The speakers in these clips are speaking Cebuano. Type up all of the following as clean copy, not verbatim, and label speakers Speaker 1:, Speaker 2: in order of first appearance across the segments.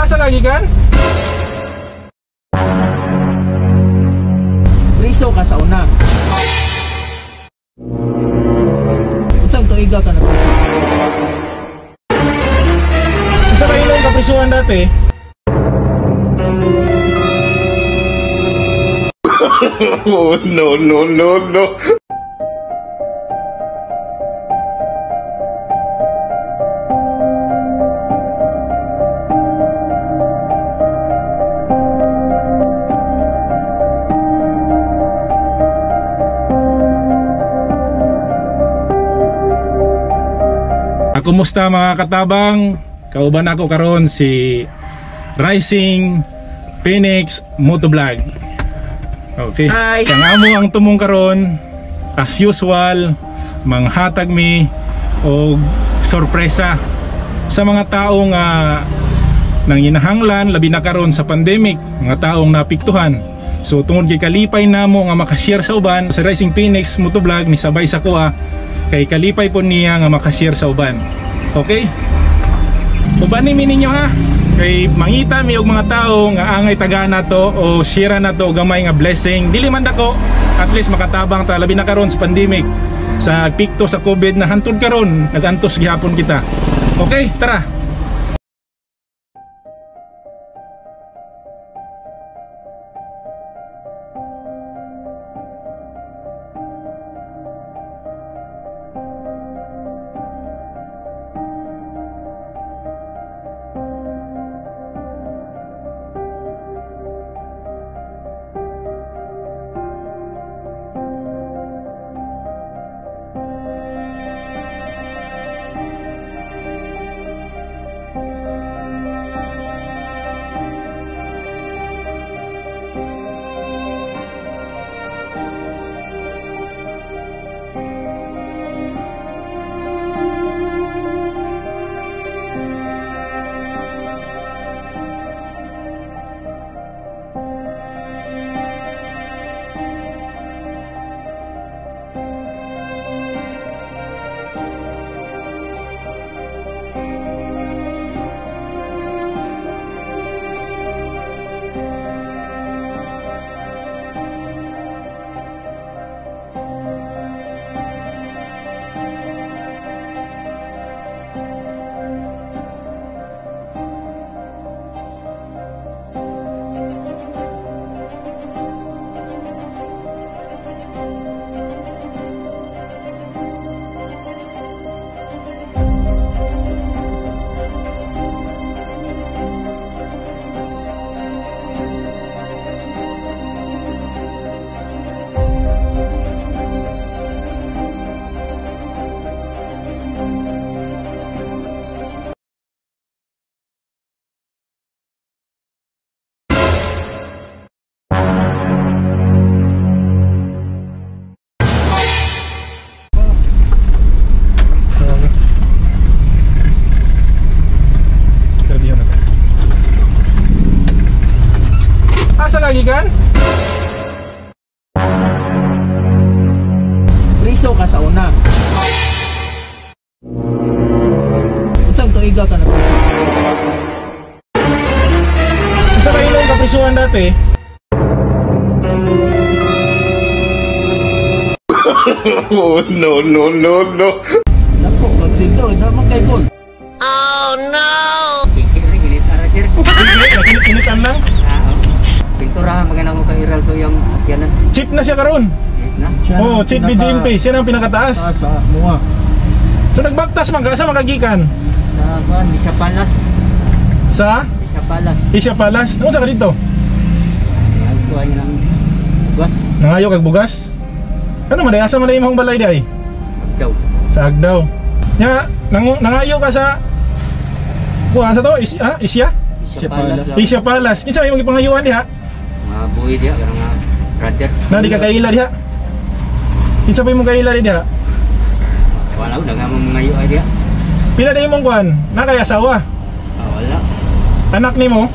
Speaker 1: Asa lagi kan?
Speaker 2: Priso ka sa una. Unsang tuiga ka na priso?
Speaker 1: Unsa ba ilong kaprisuhan dati?
Speaker 3: Oh, no, no, no, no.
Speaker 1: Kumusta mga katabang? Kauban ako karon si Rising Phoenix Motovlog. Okay.
Speaker 2: Hi.
Speaker 1: Kang amo ang tumong karon, as usual, manghatag mi og sorpresa sa mga tao nga nanginahanglan labi na karon sa pandemic, mga taong naapektuhan. So tungod kay kalipay namo nga makashare sa uban, sa Rising Phoenix Motovlog ni sabay sa kuha kay kalipay po niya nga makashare sa uban. Okay? Uban ni ninyo ha. Kay mangita mi og mga tao nga angay tagaan nato o share nato gamay nga blessing. Dili man dako, at least makatabang ta labi na karon sa pandemic, sa pikto sa COVID na hantud karon, nagantos gihapon kita. Okay, tara. Asa lagi kan?
Speaker 2: Priso ka sa una. Unsang tuiga ka na priso?
Speaker 1: Unsa ba ilong kaprisuhan dati?
Speaker 3: Oh, no, no, no, no.
Speaker 2: Nako, magsildo, hindi man kay gold.
Speaker 4: Oh no!
Speaker 1: Kinitan lang.
Speaker 4: Pintura magana ko kay Iral to yung sakyanan.
Speaker 1: Chip na siya karon.
Speaker 4: Chip na.
Speaker 1: Oh, chip BGMP, siya na ang pinakataas.
Speaker 2: Taas sa mua.
Speaker 1: So nagbaktas man ka sa makagikan.
Speaker 4: Sa kuan, Isya Palace.
Speaker 1: Sa
Speaker 4: Isya Palace.
Speaker 1: Isya Palace. Unsa ka dito?
Speaker 4: Ayan, kuha niya ng bugas.
Speaker 1: Nangayo kag bugas. Ano man asa man imong balay di ay?
Speaker 4: Agdaw.
Speaker 1: Sa Agdaw. Nya nangayo ka sa kuha sa to Isya?
Speaker 4: Isya Palace.
Speaker 1: Isya Palace. Kinsa may imong gipangayuan diha?
Speaker 4: Mga buhi diha kanang mga brother.
Speaker 1: Na di ka kaila diha. Kinsa pa imong kaila diha?
Speaker 4: Wala ko nga mong ngayo ay diha.
Speaker 1: Pila na imong kuan? Na kay asawa?
Speaker 4: Ah, wala.
Speaker 1: Anak nimo?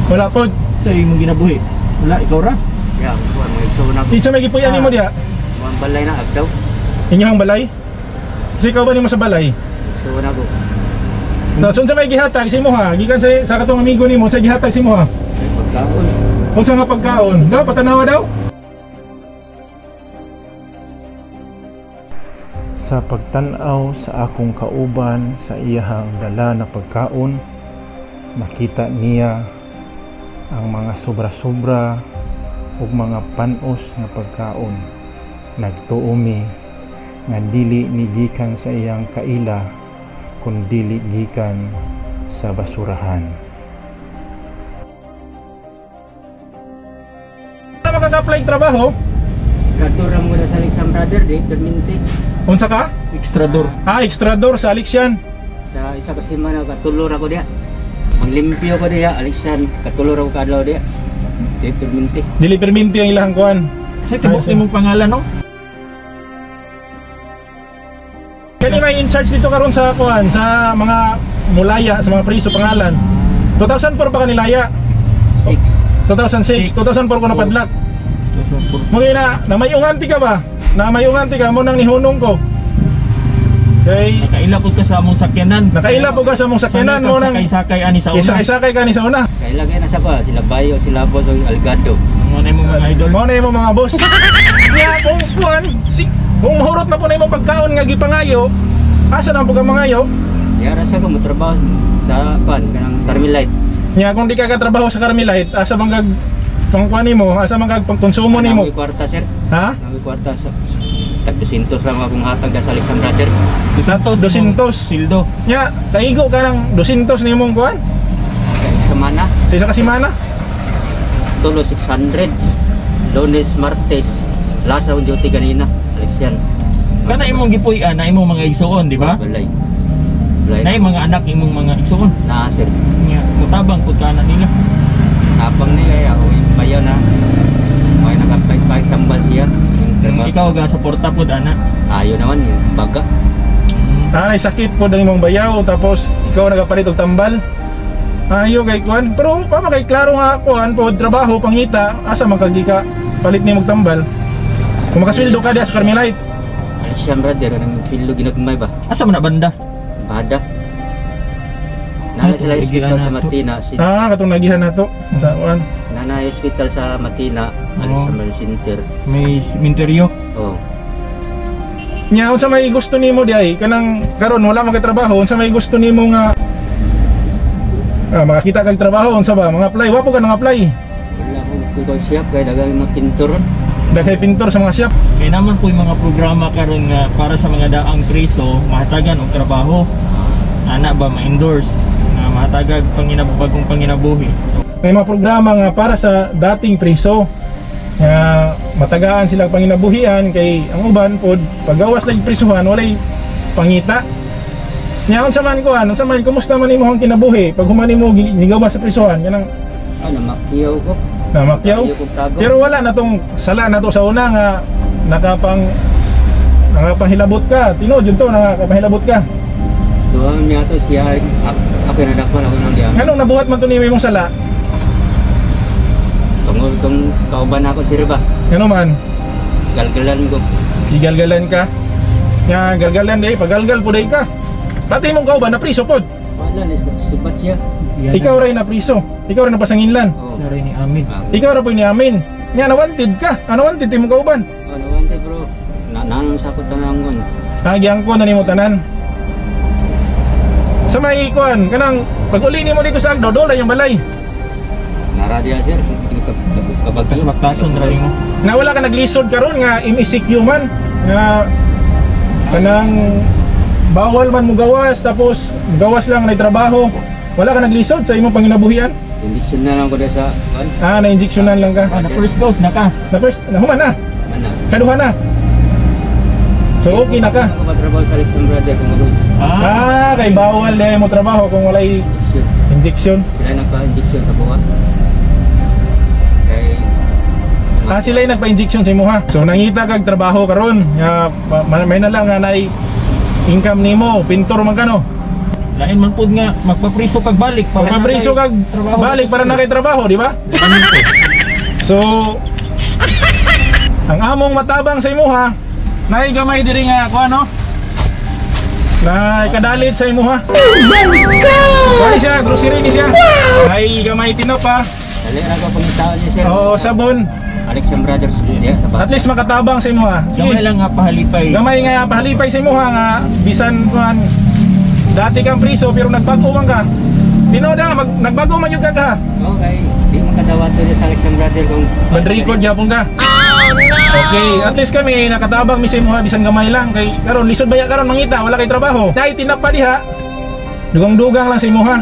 Speaker 1: Wala pod.
Speaker 2: Sa imong ginabuhi. Wala, ikaw ra.
Speaker 4: Ya, kuan mga iso na.
Speaker 1: Kinsa may gipuy-an nimo diha?
Speaker 4: Mga balay na Agdaw.
Speaker 1: Inyong balay? Kasi ikaw ba nimo sa balay?
Speaker 4: Iso na ko.
Speaker 1: Tapos unsa may gihatag sa imo ha? Gikan sa katong amigo nimo, unsa gihatag sa imo ha?
Speaker 4: Pagkaon.
Speaker 1: Unsa nga pagkaon? Daw patanawa daw. Sa pagtan-aw sa akong kauban sa iyahang dala na pagkaon, makita niya ang mga sobra-sobra ug mga panos nga pagkaon. Nagtuo mi nga dili ni gikan sa iyang kaila, kun dili gikan sa basurahan. Wala makaka-apply trabaho?
Speaker 4: Kadto ra mo na sa Alexan Brother, di perminti.
Speaker 1: Unsa ka?
Speaker 2: Extrador.
Speaker 1: Ah, extrador sa Alexian.
Speaker 4: Sa isa ka semana katulor ako diya. Manglimpyo ko diya, Alexan, katulor ako kadlaw diya. Di perminti.
Speaker 1: Dili perminti ang ilahang kuan.
Speaker 2: Sa tibok imong pangalan no?
Speaker 1: Kani may in charge dito karon sa kuan, sa mga mulaya, sa mga priso pangalan. 2004 pa kanilaya.
Speaker 4: 6.
Speaker 1: 2006, 2004 ko napadlak.
Speaker 2: 2004.
Speaker 1: Mga na, namayunganti ka ba? Namayunganti ka mo nang nihunong ko. Kay
Speaker 2: Nakaila pud ka sa among sakyanan.
Speaker 1: nakaila po ka sa mong sakyanan mo nang
Speaker 2: sakay-sakay ani sa una.
Speaker 1: Sakay-sakay ka ni sa una.
Speaker 4: Kaila kay nasa ko, sila Bayo, sila Boss, o Algado.
Speaker 2: Mo na imong mga idol.
Speaker 1: Mo na imong mga boss. Kaya kung kuan, si kung mahurot na po na imong pagkaon nga gipangayo, asa na po ka mangayo?
Speaker 4: Yara sa ko motrabaho sa kuan kanang Carmelite.
Speaker 1: Nya kung di ka katrabaho sa Carmelite, asa man kag pangkuan nimo, asa man kag pangkonsumo nimo?
Speaker 4: Nami kwarta sir.
Speaker 1: Ha?
Speaker 4: Nami kwarta sa tag 200 lang akong hatag sa Alexan Brother.
Speaker 2: 200.
Speaker 1: 200.
Speaker 2: Sildo.
Speaker 1: Nya, kaigo ka ng 200 nimong kuan
Speaker 4: Kay semana
Speaker 1: sa isa ka semana.
Speaker 4: tulo 600. Lunes, Martes, last akong duty kanina, Alexian.
Speaker 2: Kana imong gipuy-an na imong mga igsuon, di ba?
Speaker 4: Balay. Balay.
Speaker 2: Na mga anak imong mga igsuon.
Speaker 4: Na sir.
Speaker 2: Nya mutabang pud kana nila.
Speaker 4: Tapang niya ako yung bayaw na. May nagapay tambal siya.
Speaker 2: Kung ikaw ga suporta pud ana.
Speaker 4: Ayo naman yung baga.
Speaker 1: Ah, ay sakit po ang imong bayaw tapos ikaw nagapalit og tambal. Ayo kay kuan, pero pa kay klaro nga kuan po trabaho pangita, asa man kag ka palit nimo og tambal. Kung makasweldo ka diha sa Carmelite,
Speaker 4: Alexian Brother ang filo ginagmay ba?
Speaker 2: Asa man na banda?
Speaker 4: Bada. Nana sila
Speaker 2: Ay,
Speaker 4: hospital sa
Speaker 2: nato.
Speaker 4: Matina. Si,
Speaker 1: ah katong nagihan nato sa kuan.
Speaker 4: Nana hospital sa Matina,
Speaker 2: Oo.
Speaker 4: Alexian Brother Center.
Speaker 2: May minteryo.
Speaker 4: Oh.
Speaker 1: Nya unsa may gusto nimo di ay kanang karon wala man kay trabaho, unsa may gusto nimo nga makakita kag trabaho unsa ba? Mga apply, wa po ka nang apply.
Speaker 4: Wala ko ko siya kay dagang mga pintor.
Speaker 1: Daghay pintor sa mga shop.
Speaker 2: Kaya naman po yung mga programa karon nga para sa mga daang preso mahatagan og trabaho. Ana ba ma-endorse nga mahatagag bagong panginabuhi. So,
Speaker 1: May mga programa nga para sa dating priso nga matagaan sila panginabuhian kay ang uban pod paggawas lang prisuhan walay pangita. Nya unsa man kuan, unsa man kumusta man imong kinabuhi pag human nimo nigawas sa prisuhan kanang
Speaker 4: Ano makiyaw ko.
Speaker 1: namakyaw. Pero wala na tong sala na to sa una nga nakapang hilabot ka. Tinuod yun to nakapanghilabot ka.
Speaker 4: Duha niya to siya ako nadakpan ako nang diyan.
Speaker 1: Nganong nabuhat man to nimo imong sala?
Speaker 4: Tungod tong kauban ako sir ba.
Speaker 1: Ngano man?
Speaker 4: Galgalan ko.
Speaker 1: Gigalgalan ka. Nga galgalan day, pagalgal po day ka. Pati imong kauban na priso pod.
Speaker 4: Wala ni sibat siya.
Speaker 2: yan
Speaker 1: Ikaw ray na priso. Ikaw ray napasanginlan.
Speaker 4: Oh.
Speaker 2: Siya rin ni Amin.
Speaker 1: Ikaw ra po ni amin. Nga nawanted ka. Ano wanted imong kauban?
Speaker 4: Ano wante bro. Na nanong sa ko tanangon.
Speaker 1: Nagyang ko na nimo tanan. Sa may kuan kanang pag uli nimo dito sa Agdo, dola yung balay.
Speaker 4: Nara diya sir. Kabagyo.
Speaker 2: Kasbaktason ra nimo.
Speaker 1: Na wala ka naglisod karon nga MECQ man nga kanang bawal man mo gawas tapos gawas lang na trabaho. Wala ka naglisod sa imong panginabuhian.
Speaker 4: Injection na lang ko diya sa kuan.
Speaker 1: Ah, na-injectionan lang ka.
Speaker 2: Ah, na first dose na ka.
Speaker 1: Na first, nahuman na.
Speaker 4: Mana.
Speaker 1: Kaduha na. So okay na ka.
Speaker 4: Ako matrabaho sa Alexan Brother kung ako
Speaker 1: Ah, kay bawal na mo trabaho kung walay
Speaker 4: injection.
Speaker 1: injection.
Speaker 4: Sila nagpa-injection sa buwan. Kay
Speaker 1: Ah, sila yung nagpa-injection sa imo ha. So nangita kag trabaho karon nga may na lang nga nay income nimo, pintor man kano.
Speaker 2: Lain man pud nga magpapriso kag balik para
Speaker 1: Magpapriso kag balik para na kay trabaho, di ba? So ang among matabang sa imo ha, nay gamay diri nga kuan no. Na ikadalit sa imuha. Oh my God! Sorry siya, grocery ni siya. Ay, gamay tinapa.
Speaker 4: Dali ra ko pangitaon niya, sir.
Speaker 1: Oo, sabon.
Speaker 4: Alexian Brothers diya sa
Speaker 1: At least makatabang sa imuha.
Speaker 2: Gamay
Speaker 1: Sige.
Speaker 2: lang nga pahalipay.
Speaker 1: Gamay nga pahalipay sa imuha nga bisan kuan dati kang priso pero nagbago man ka. Tinoda nagbago man yun ka ka.
Speaker 4: Okay, di man kadawat to sa Alexian Brothers kung
Speaker 1: Bad record gyapon ka. Okay, at least kami nakatabang mi sa imuha bisan gamay lang kay karon lisod baya karon mangita, wala kay trabaho. Dai tinapa diha. Dugang-dugang lang sa imuha.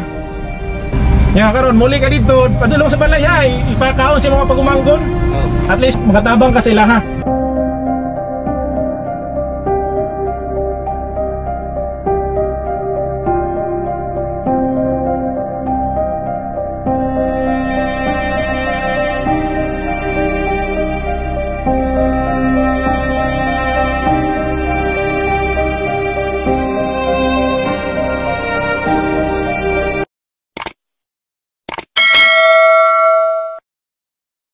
Speaker 1: Ya karon muli ka dito, padulong sa balay ha, ipakaon sa mga pagumanggon.
Speaker 4: Oh.
Speaker 1: At least makatabang ka sa ilaha.